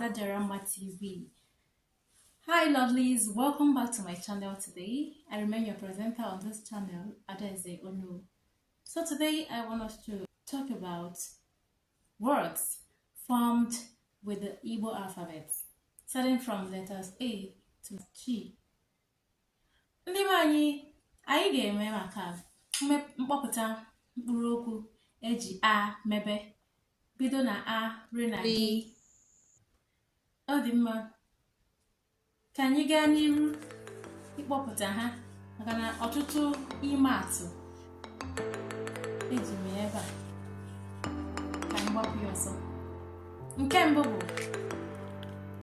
Adadioramma TV. Hi lovelies, welcome back to my channel today. I remain your presenter on this channel, Adaeze Onu. So today I want us to talk about words formed with the Igbo alphabet, starting from letters A to G. Ndị be anyị, anyị ga-eme maka mkpọpụta mkpụrụ okwu eji a mebe, bido na a rue na g. Ọ dị mma, ka anyị gaa n'iru ịkpọpụta ha, maka na ọtụtụ ime atụ eji m ya ebe a. Ka anyị gbapụ ya ọsọ. Nke mbụ bụ